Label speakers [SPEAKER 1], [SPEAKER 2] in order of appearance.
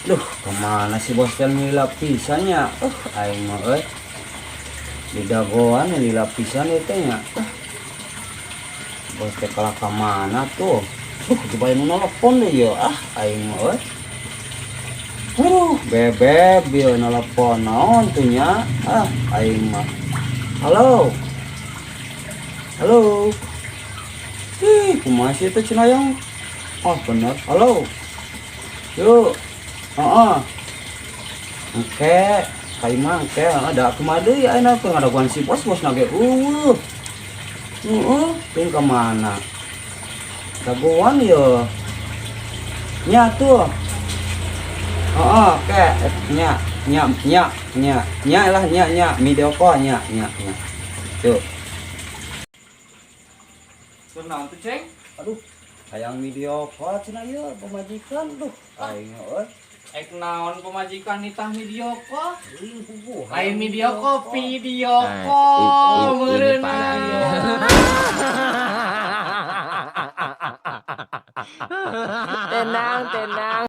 [SPEAKER 1] Duh, kemana si bos teh lila pisan nya? Aing mah euy. Di dagoan lila pisan ieu teh nya. Bos teh kalah ka mana tuh? Duh, coba nu nelpon deh ieu. Ah, aing mah euy. Aduh, bebeb ieu nelpon naon tuh nya? Ah, aing mah. Halo. Halo. Ih, kumaha sih teh cenayang? Oh, bener. Halo. Yuk. Heeh. Engke, kai mah engke ada kumaha deui ayeuna teh ngadagoan si bos, bos na ge euweuh. Heeh, teuing ka mana? Dagoan ye. Nya tuh. Heeh, ke nya nya nya nya nya lah nya nya video call nya nya nya. Tuh.
[SPEAKER 2] Kunaon tuh, Ceng?
[SPEAKER 1] Aduh, hayang video call cenah ieu pamajikan, duh. Aing euy.
[SPEAKER 2] Ek naon pamajikan nitah video call?
[SPEAKER 1] Euy, puguh.
[SPEAKER 2] Lain video call, video
[SPEAKER 3] Nah,
[SPEAKER 2] call
[SPEAKER 3] ini
[SPEAKER 2] meureunna.
[SPEAKER 3] Parahnya. Tenang, tenang.